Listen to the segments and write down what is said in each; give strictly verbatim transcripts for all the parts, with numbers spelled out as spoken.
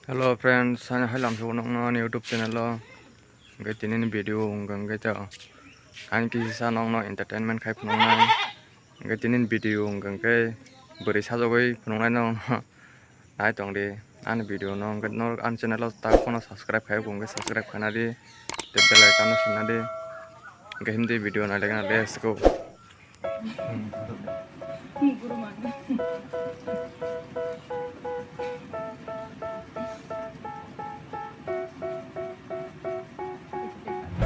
Hello friends, ani hai lamsok nokno ani YouTube channel o. Hingke tini ni video hingke hingke to ani kisa nokno entertainment khai phunuknai. Hingke tini ni video hingke hingke bwrwi sajagwi phunuknai no. Nai tong di ani video no, hingke norok ani channel o ta kono subscribe khai, hingke subscribe khaina di, tei bell icon no sina di, hingke himdi video nai lekna, let's go.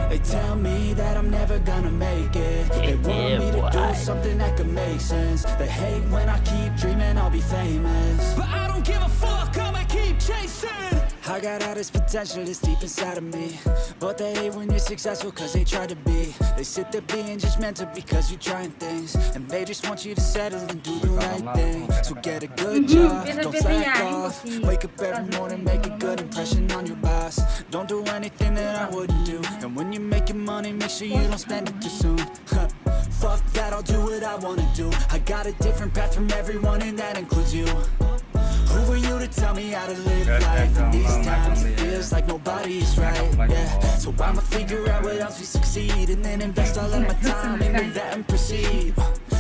They tell me that I'm never gonna make it. They want me to do something that could make sense. They hate when I keep dreaming I'll be famous. But I don't give a fuck, I'ma keep chasing. I got all this potential that's deep inside of me. But they hate when you're successful cause they try to be. They sit there being judgmental because you're trying things. And they just want you to settle and do the right thing. So get a good job, don't slack off. Wake up every morning, make a good impression on your boss. Don't do anything that I wouldn't do. And when you're making money, make sure you don't spend it too soon. Fuck that, I'll do what I wanna do. I got a different path from everyone, and that includes you. Who are you to tell me how to live life? In these times, it feels like nobody's right. Yeah, so I'ma figure out what else we succeed, and then invest all of my time into that and proceed.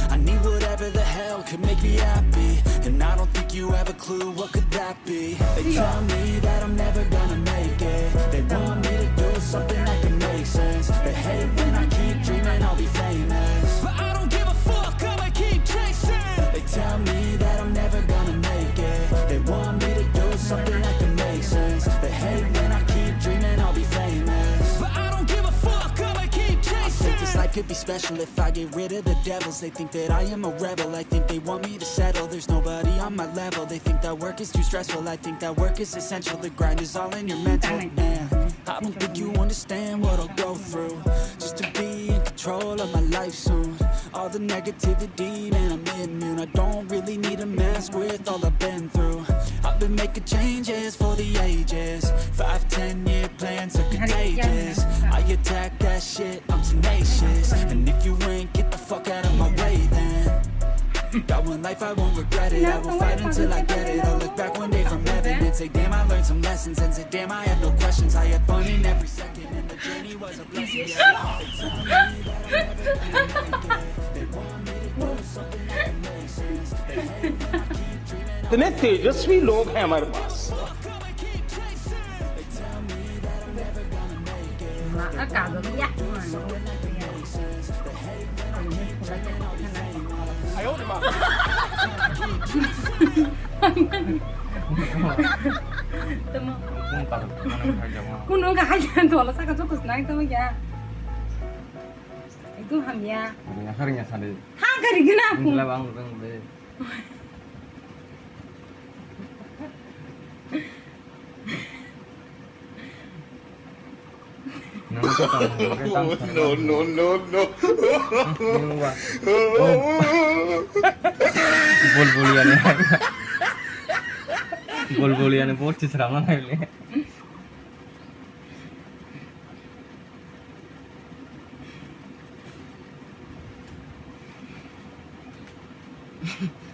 I need whatever the hell could make me happy, and I don't think you have a clue what could that be. They tell me that I'm never gonna make it. They want me to do something that can make sense. They hate when I keep dreaming I'll be famous. But I don't give a fuck, I'ma keep chasing. They tell me that I'm never gonna make it. They want me to do something that can make sense. They hate when I keep dreaming I'll be famous. But I don't give a fuck, I'ma keep chasing. I think this life could be special if I get rid of the devils. They think that I am a rebel. I think they want me to settle. There's nobody on my level. They think that work is too stressful. I think that work is essential. The grind is all in your mental. And I don't think you understand what I'll go through just to be in control of my life soon. All the negativity, man, I'm immune. I don't really need a mask with all I've been through. I've been making changes for the ages. Five, ten year plans are contagious. I attack that shit, I'm tenacious. And if you ain't, get the fuck out of my way then. Got one life, I won't regret it. I will fight until I get it. I'll look back one day from heaven and say, damn, I learned some lessons. And say, damn, I had no questions. I had fun in every second, and the journey was a blessing. Yeah. They tell me that I'm never gonna make it. They want me to do something that can make sense. They hate when I keep dreaming. इतने तेजस्वी लोग हैं हमारे पास। Kuno ka hai jan thola saka chok kus nai tamo kya? Itu hamya. Ring asar ring asar de. Ha gari gina aku. Bang bang de. No, no, no, no. Bulbul yani. Bulbul yani, bor chisra mana ini.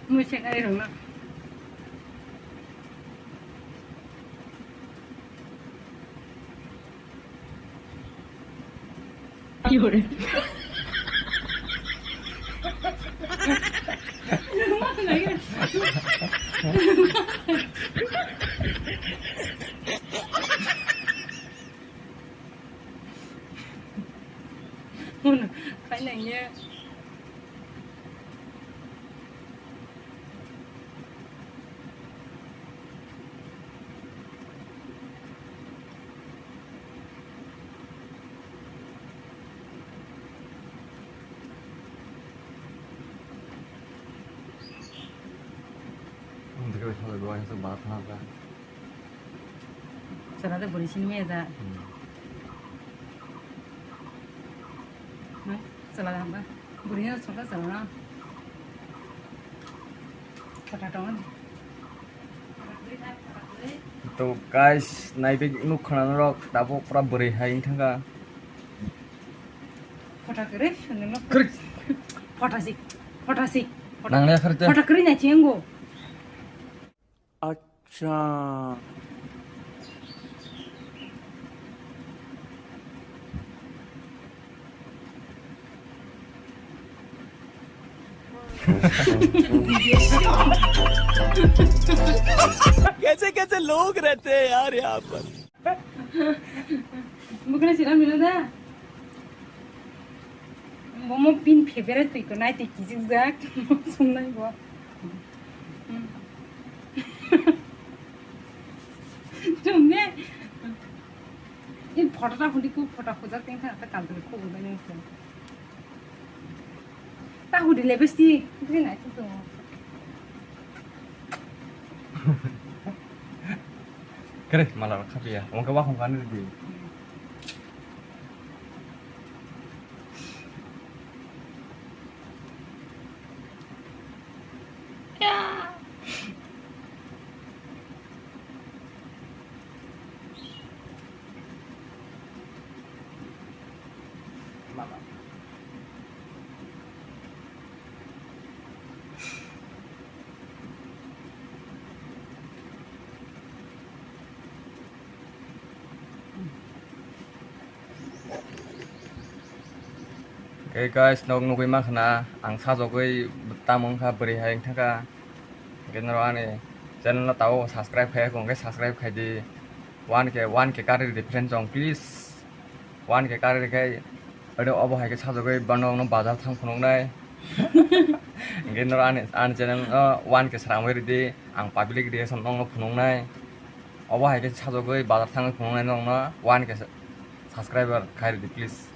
Muchek ari rong na. Hwn, khainangya. Chwla de bwrwi sini maya da. Hmm. Chwla da hamba. Bwrwi no chwla chwla no. Kota tongo. To guys, naibe nuk khna norok tabuk pura bwrwi hai wngthangkha. Kota kwrwi sini no. Kwrwi. Kota sik. Kota sik. Nang le kharte. Kota kwrwi nai chengo. Art Sha. कैसे कैसे लोग रहते हैं यार यहाँ पर। Bukla sila milo da. Momo pin favorite twi ko nai twi kijik jak. Sumnai bo. Tum ne. In photo ta hudi ku photo khujak ting thang ta kal ko hudai nung. Ta hudi le besti, bini nai tu. Kere, malah khapiya. Wngke wakhong kani di. Hey guys, nok nugui ma khna ang sajagwi tamo wngkha bwrwi hai wngthangkha. Hwnkhe norok ani channel no tabuk subscribe khai ya, hwnkhe subscribe khai di. One K, one K kari di friend chong, please. One K kari khai, ado obo hai khe sajagwi bono wngno bazar thang phunuknai. Hwnkhe norok ani, ani channel no one K sramwi ridi, ang public reaction wngno phunuknai. Obo hai khe sajagwi bazar thangwi phunuknai norokno one K subscriber khai ridi, please.